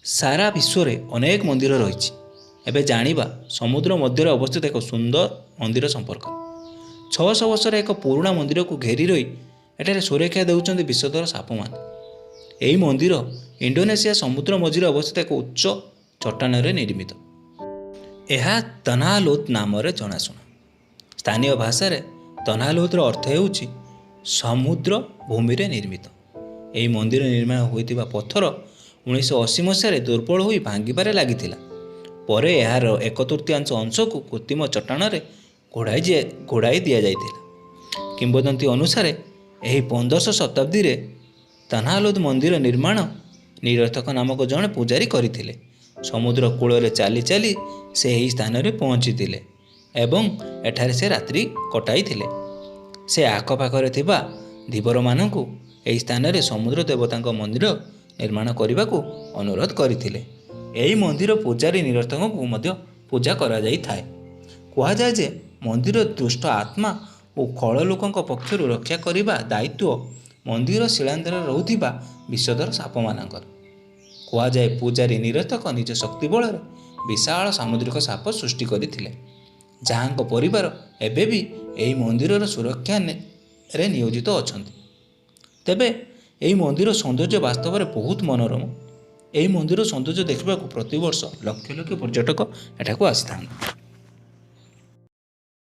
ସାରା ବିଶ୍ୱରେ ଅନେକ ମନ୍ଦିର ରହିଛି। ଏବେ ଜାଣିବା ସମୁଦ୍ର ମଧ୍ୟରେ ଅବସ୍ଥିତ ଏକ ସୁନ୍ଦର ମନ୍ଦିର ସମ୍ପର୍କରେ। 600 ବର୍ଷର ଏକ ପୁରୁଣା ମନ୍ଦିରକୁ ଘେରି ରହି ଏଠାରେ ସୁରକ୍ଷା ଦେଉଛନ୍ତି ବିଷଧର ସାପମାନେ। ଏହି ମନ୍ଦିର ଇଣ୍ଡୋନେସିଆ ସମୁଦ୍ର ମଝିରେ ଅବସ୍ଥିତ ଏକ ଉଚ୍ଚ ଚଟ୍ଟାଣରେ ନିର୍ମିତ। ଏହା ତନାଲୋତ ନାମରେ ଜଣାଶୁଣା। ସ୍ଥାନୀୟ ଭାଷାରେ ତନାଲୋତର ଅର୍ଥ ହେଉଛି ସମୁଦ୍ର ଭୂମିରେ ନିର୍ମିତ। ଏହି ମନ୍ଦିର ନିର୍ମାଣ ହୋଇଥିବା ପଥର 1980 ମସିହାରେ ଦୁର୍ବଳ ହୋଇ ଭାଙ୍ଗିବାରେ ଲାଗିଥିଲା। ପରେ ଏହାର ଏକ ତୃତୀୟାଂଶ ଅଂଶକୁ କୃତ୍ରିମ ଚଟ୍ଟାଣରେ ଘୋଡ଼ାଇ ଦିଆଯାଇଥିଲା। କିମ୍ବଦନ୍ତୀ ଅନୁସାରେ ଏହି 15ଶ ଶତାବ୍ଦୀରେ ତନାଲୋତ ମନ୍ଦିର ନିର୍ମାଣ ନିରର୍ଥକ ନାମକ ଜଣେ ପୂଜାରୀ କରିଥିଲେ। ସମୁଦ୍ର କୂଳରେ ଚାଲି ଚାଲି ସେ ଏହି ସ୍ଥାନରେ ପହଞ୍ଚିଥିଲେ ଏବଂ ଏଠାରେ ସେ ରାତ୍ରି କଟାଇଥିଲେ। ସେ ଆଖପାଖରେ ଥିବା ଧୀବରମାନଙ୍କୁ ଏହି ସ୍ଥାନରେ ସମୁଦ୍ର ଦେବତାଙ୍କ ମନ୍ଦିର ନିର୍ମାଣ କରିବାକୁ ଅନୁରୋଧ କରିଥିଲେ। ଏହି ମନ୍ଦିର ପୂଜାରୀ ନିରର୍ଥକଙ୍କୁ ମଧ୍ୟ ପୂଜା କରାଯାଇଥାଏ। କୁହାଯାଏ ଯେ ମନ୍ଦିର ଦୁଷ୍ଟ ଆତ୍ମା ଓ ଖଳ ଲୋକଙ୍କ ପକ୍ଷରୁ ରକ୍ଷା କରିବା ଦାୟିତ୍ୱ ମନ୍ଦିର ଶିଳାନ୍ଧ୍ରରେ ରହୁଥିବା ବିଷଧର ସାପମାନଙ୍କର। କୁହାଯାଏ ପୂଜାରୀ ନିରର୍ଥକ ନିଜ ଶକ୍ତି ବଳରେ ବିଶାଳ ସାମୁଦ୍ରିକ ସାପ ସୃଷ୍ଟି କରିଥିଲେ, ଯାହାଙ୍କ ପରିବାର ଏବେ ବି ଏହି ମନ୍ଦିରର ସୁରକ୍ଷାରେ ନିୟୋଜିତ ଅଛନ୍ତି। ତେବେ ଏହି ମନ୍ଦିର ସୌନ୍ଦର୍ଯ୍ୟ ବାସ୍ତବରେ ବହୁତ ମନୋରମ। ଏହି ମନ୍ଦିର ସୌନ୍ଦର୍ଯ୍ୟ ଦେଖିବାକୁ ପ୍ରତିବର୍ଷ ଲକ୍ଷ ଲକ୍ଷ ପର୍ଯ୍ୟଟକ ଏଠାକୁ ଆସିଥାନ୍ତି।